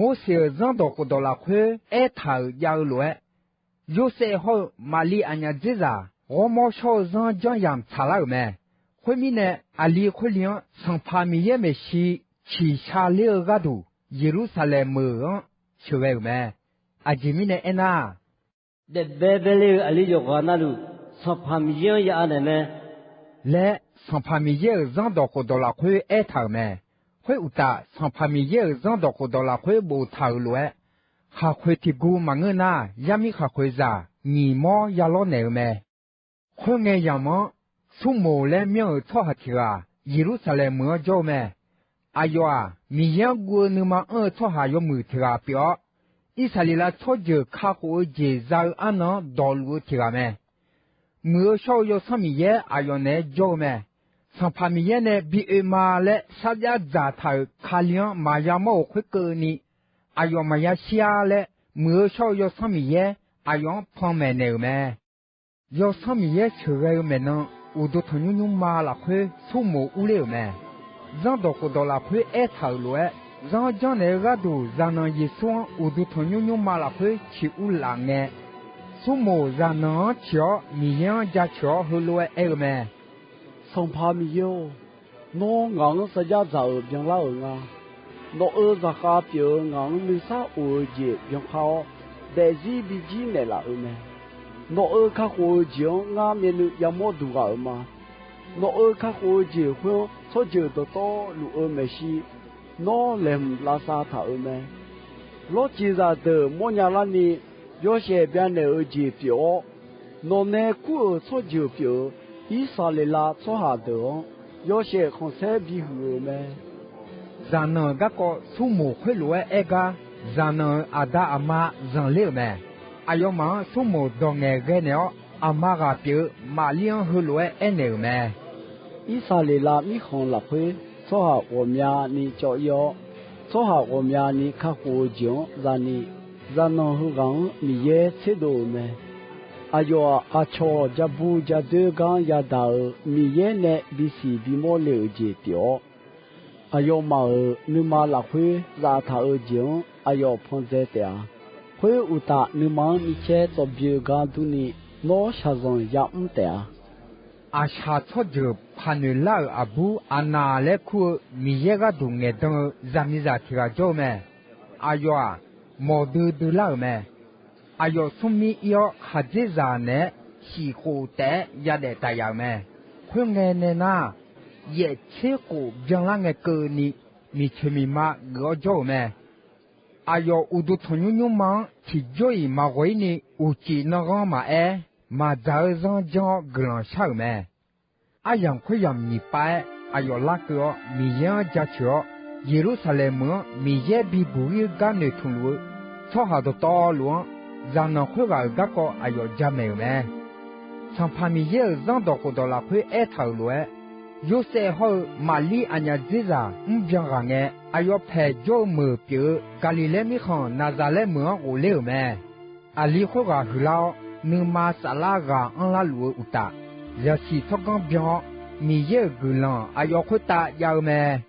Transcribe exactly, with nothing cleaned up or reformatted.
Morseq-euq Zanrdawq khofdawq lafkhoer aertaq-euq jav-eu lof-aer, Yorsaev hawr-eu Maqliv aqnyaf dzerzaq ghawrmawr shawr-eu zanr janr yamq tsaqlar-euq mae. Khoermirnae, aqli khoerli-anr Sanqpaq Miqyaer maeqshi ciqsha ler-eu gharduq, Yeqlursaqlaeq meuq-anr sheuqghae-euq mae. Aqjeq mirnae aernar, daef bae bae ler-eu aqli yawqghaq navluf, Sanqpaq Miqyaer-anr ya anaeq mae laer, Sanqpaq Miqyaer-euq Zanrdawq khofdawq lafkhoer aertaq-euq mae. Khoeruqtaf, Sanqpaq Miqyaer-euq Zanrdawq khofdawq lafkhoer boftaq-euq lof-aer, khaqkhoeq tiq gu maqngeur nar, yarmir khaqkhoeqzaq nyiq mawr ya lawrnaeq-eu mae. Khoerngae yamq-anr, Smrmoq laer myanr-euq tsawrhaq tiq ghaq Yeqlursaqlaeq meuq-anr jawr-eu mae. Aqyawf-aq, Miqyaer-anr guv-eu nuima anr-eu tsawrhaq yawmuiq tiq ghaq pyeuf-awr, Irsaqleqlav tsawrjeuq kakhof-eu jeq za-eu arnan-anr dawqluf-eu tiq ghaq mae. Muiq-eu shawr-eu Yawsanr Miqyaer aqyawf naeq-aer jawr-eu mae. Sanqpaq Miqyaer nae bi oe ma laer sarjax dzaqtaq-euq Kali-anr maqya mawr-euq khoerkeuvni, aqyawf maqya shir-ar laer, Muiq-eu shawr-eu Yawsanr Miqyaer aqyawf-anr panmaeq naeq-euq mae. Yawsanr Miqyaer sheuqghae-eu maeqnan, uqduq tanqnymr nymrma lafkhoer Smrmoq urler-euq mae. Zanrdawq khofdawq lafkhoer aertaq-euq lof-aer, zanr janrnaeq-eu gharduq zaqnanq Yeqsur-anr uqduq tanqnymr nymrma lafkhoer ciq urlaf ngae, Smrmoq zaqnanq-anr ciq-awr Miqyaer-anr jaceuq-awr heulof-aer aer-eu mae. Sanqpaq Miqyaer-or, nawr ngaq-anr sarjax dzaq-euq byanlar-euq nga. Nawq-euq zaqkhav pyeuf-eu ngaq-anr nuisar of-eu jeq byankhar-awr, daefzir bijir naeqlaf-euq mae. Nawq-euq kakhof-eu jeq-anr ngar myavnuiv yamawr duq ghaq-euq ma. Nawq-euq kakhof-eu jeq khoer-anr tsawrjeuq dawqtawvluf-eu maeqshi, nawr laeqhmq lavsav taq-euq mae. Lawrciq zaqdeuq mawrnya larni yawshaef byanaeq-euq jeq pyeuf-awr, nawqnae kur-euq tsawrjeuq pyeuf-eu Irsaqleqlav tsawrhaq deuq-anr yawshaef khanqsaer bihuiq-euq mae. Zaqnanq-euq garkawv Smrmoq khoerlof-aer aer gar, zaqnanq-euq aqda aqma zanqler-euq mae. Aqyawfmaf-anr Smrmoq dawq ngaeqghae naeq-awr, aqma ghaq pyeuf-eu Maqlir-anr heulof-aer aernaeq-euq mae. Irsaqleqlav mirkhanq lafkhoer tsawrhaq ghawqmyani cawv-ir-awr, tsawrhaq ghawqmyani kakhof-eu jeq-anr zani, zaqnanq heughaq-anr Miqyaer tserdov-euq mae. Aqyawf-aq, aqcawq ja bu ja doer gar yadaq-euq Miqyaer nae bisiq bimawr le-euq jeq pyeuf-awr, aqyawfmaf-euq nuima lafkhoer zaftaq-eu jeq-anr aqyawf pan dzae taef-a. Khoeruqtaf, nuima-anr micaer tsawv byoe gar durni, nawr shaqzanq yamr taef-a. Aqshaq tsawrjeuq paq noeq lar-euq aqbur Aqnaq laer kur-eu Miqyaer gharduq ngaeqdan-eu zaqmiqzaq tiq ghaq jawr-eu mae. Aqyawf-aq, mawq duidui lar-euq mae. Aqyawf smrmir ir-awr, khaqdzerzaq naeq-aer shif khof taef-aer yadaef taf yaf-euq mae. Khoerngae nae nar, yaef tser khof byanlar ngae keuvni, miqcoeq miqma geuf-awr jawr-euq mae. Aqyawf uqduq tanqnymr nymrma-anr tiqjawr-iq maqghawq-ir ni, uqcif nanghanr maqaer, maqdzaq-eu zanr janr-awr guiqlanq shar-euq mae. Aryamq khoeryamq nyiq pav-aer aqyawf larkeuv-awr, Miqyaer-anr jaceuq-awr, Yeqlursaqlaeq meuq-anr Miqyaer bibuq-ir-eu gar noeqtmq luf-eu tsawrhaq dawqtawvluf-anr, zaqnanq khoerghaq-euq garkawv aqyawf jamaeq-euq mae. Sanqpaq Miqyaer-euq Zanrdawq khofdawq lafkhoer aertaq-euq lof-aer, Yorsaev hawr-eu Maqlir aqnyaf dzerzaq mrbyan ghaq ngae, aqyawf paeq jawr-eu meuq pyeuf-eu Gaqliqlaer mirkhanq Naqzaqlaer meuq-anr ghofler-euq mae. Aqli khoerghaq huiqlar-awr, nuima saflar ghaq anrlar luf-eu uqtaf, zaqsiq tsawrganr byan-awr, Miqyaer-euq guiqlanq aqyawf khoertav jav-eu mae.